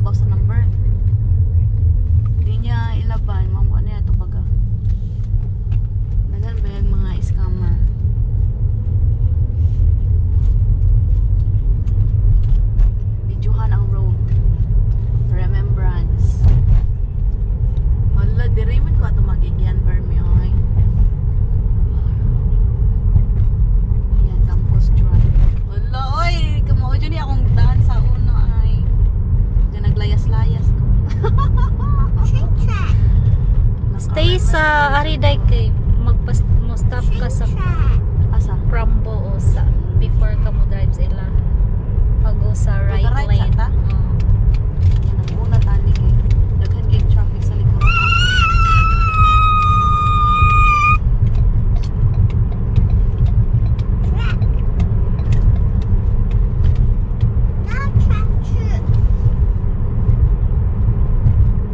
kabaw sa number. Di niya ilaban, mga ano ito baga. Daghan ba yung mga scammer? Videohan ang road. Remembrance. Hala, diri man ko ato magigyan, Bermi, oy. Ayan, Campus Drive. Hala, oy, kamao dyan niya akong daan sa una ay. Diyan naglayas-layas ko. Stay sa Ariday kay magpas mo stop ka sa Asa? Prambo o sa before ka mo drive sa ila. Pag go sa To the right right lane. sa ta? Oo. Nag-una tani kay daghan kay traffic sa likuran.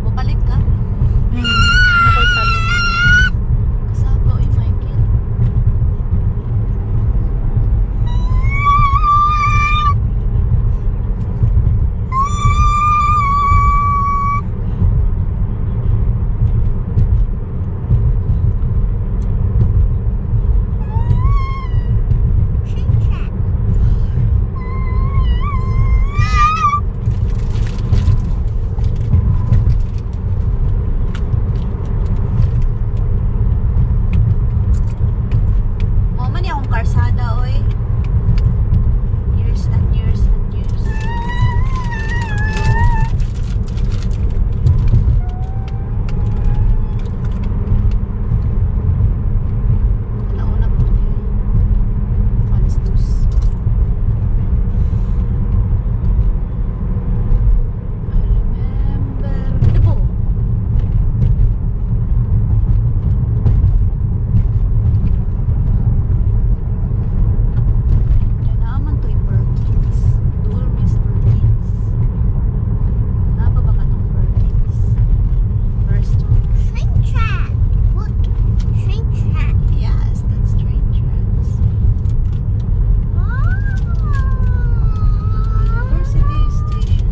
Mupalit ka? Ako'y palit. Kasaba oy, Michael. Mao man ni akong karsada oy. Years and years and years. Alauna po niya. Alas 2. I remember. Ito po. Yan naman to'y Perkins. Dulmis Perkins. Naba ba ka tong Perkins? Restaurant. Yes, that's train tracks. University Station.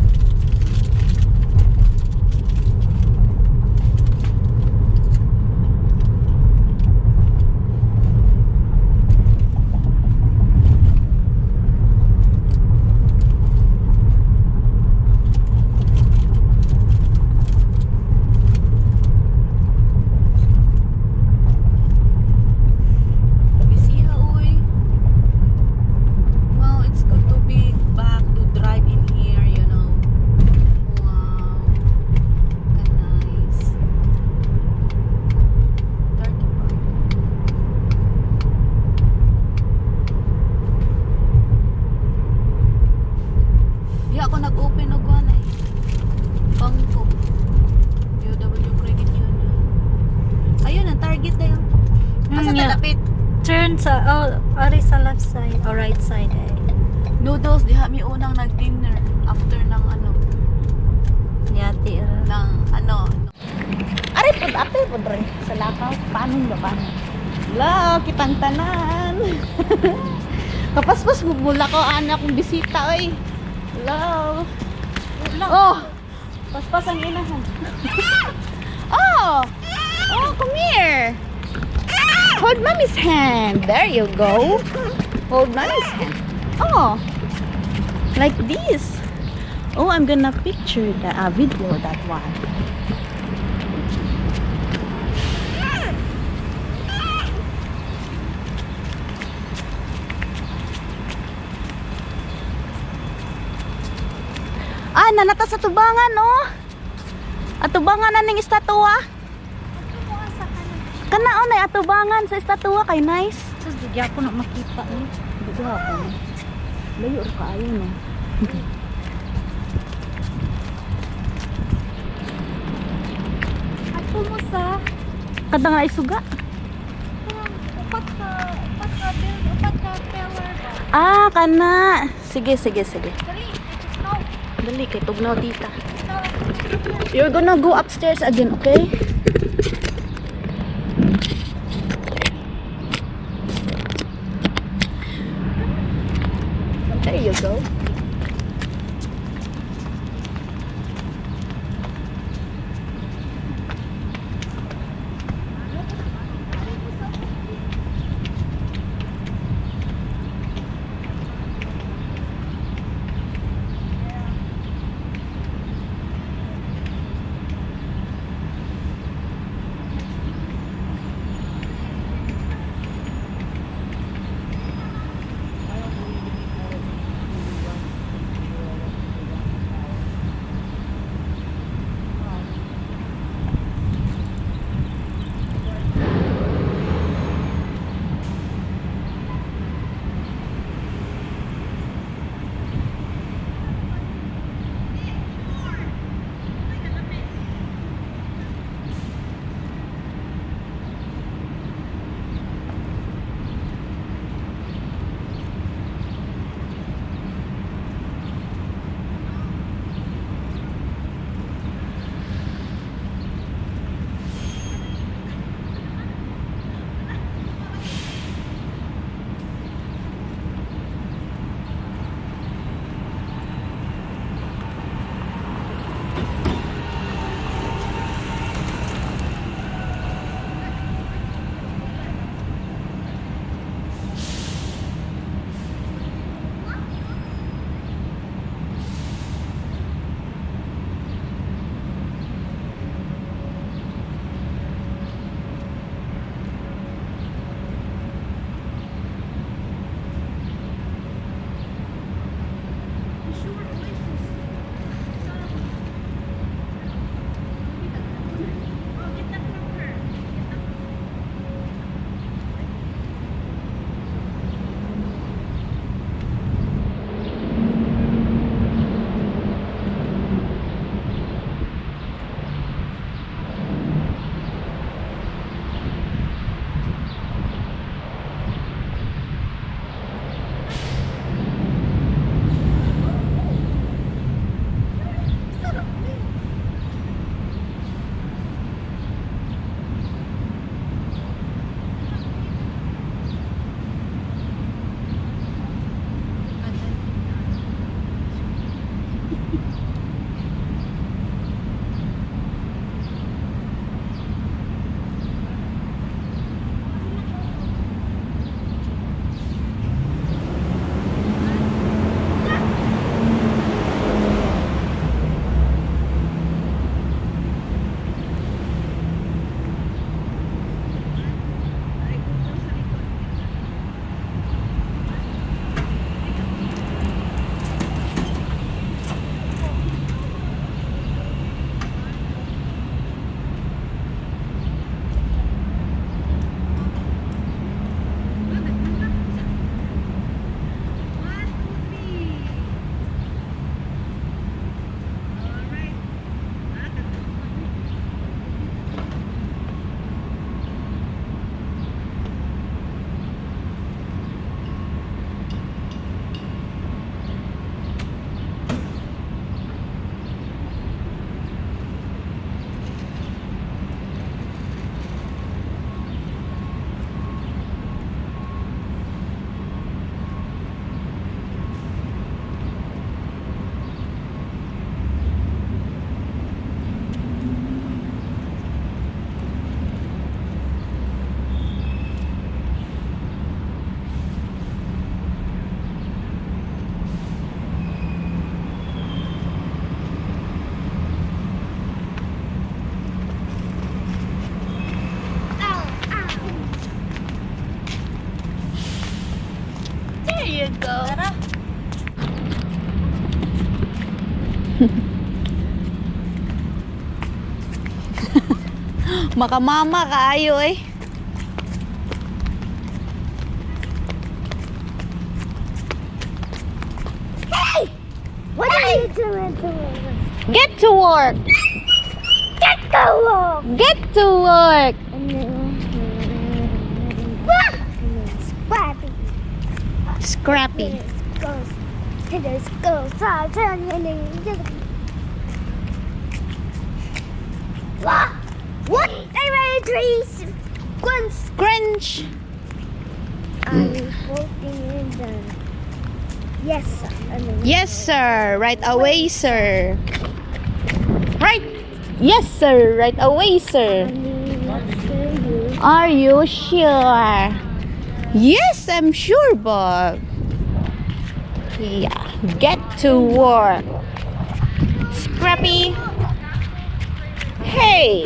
Busy ha, uy. Well, it's good to be back to drive in here. Wow. Ka-nice. Turkey Park. Di ako nag-open og kuan eh. Bangko. UW Credit Union. Ayun, ang target na yun. Asa Yeah. talapit? Turn sa oh, ari sa left side or right side eh. Noodles, diha mi unang nag-dinner after ng ano, Yati ra. ng ano. Aray pod, apil pod rin sa lakaw. Paano ba paano? La, kitang tanan. Kapaspas mula ko ana akong bisita oy. Hello. Oh. Paspas ang inahan. Oh. Oh, come here. Hold mommy's hand. There you go. Hold mommy's hand. Oh. Like this. Oh, I'm gonna picture the video that one. Ah, nanata sa tubangan, no? Atubangan na ning estatwa. Kana oh, nay atubangan sa estatwa kay nice. Sus, di gyapon na makita ni. Di ko. Layo ra kaayo no. Ato mo sa Kada nga isuga. upat ka build, upat ka pillar ba? Ah, kana. Sige, sige, sige. Dali, no. Dali kay tugnaw tita. You're gonna go upstairs again, okay? There you go. Makamama kaayo eh. Hey! What are you doing to me? Get to work. Get to work! Get to work. Scrappy. Scrappy. Go, What? Trees. Crunch. I'm working in the. Yes, sir. Yes, sir. Right away, sir. Right. Yes, sir. Right away, sir. Are you sure? Yes, I'm sure, Bob. Yeah. Get to work. Scrappy. Hey,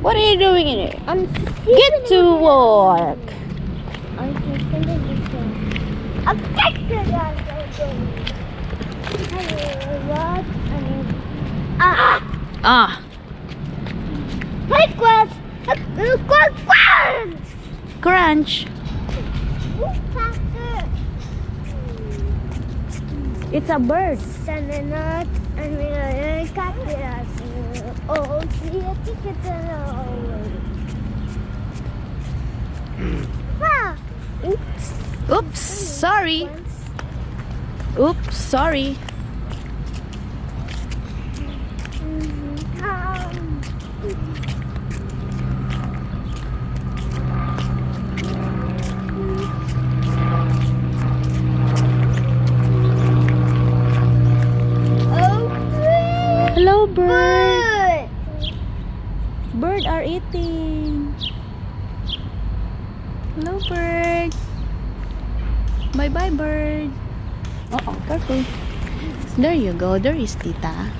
what are you doing in here? I'm Get to work. I'm Ah! Ah, Hey, Quest! Quest! Crunch. It's a bird. Oops. Oops, sorry. Oops, sorry. Oh, Hello, bird. bird. Bird are eating. Hello, bird. Bye bye, bird. Oh, careful. There you go. There is Tita.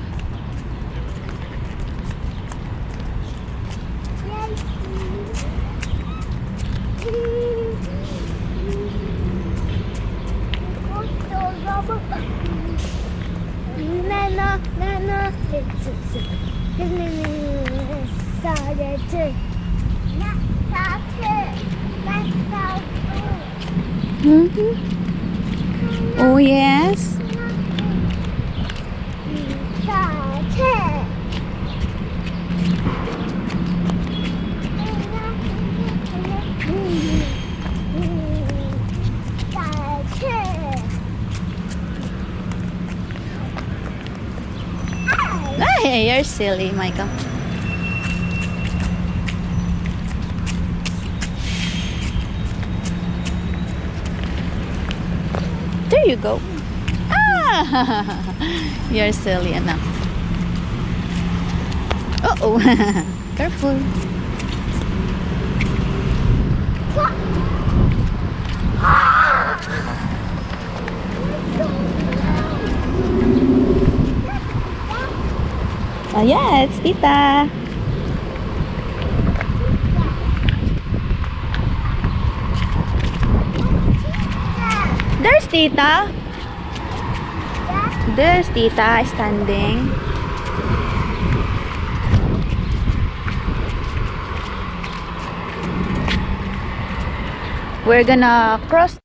Oh, yes. Hey, you're silly, Michael. There you go. Ah, you're silly enough. Uh oh, careful. Oh yeah, it's Tita. There's Tita. There's Tita standing. We're gonna cross.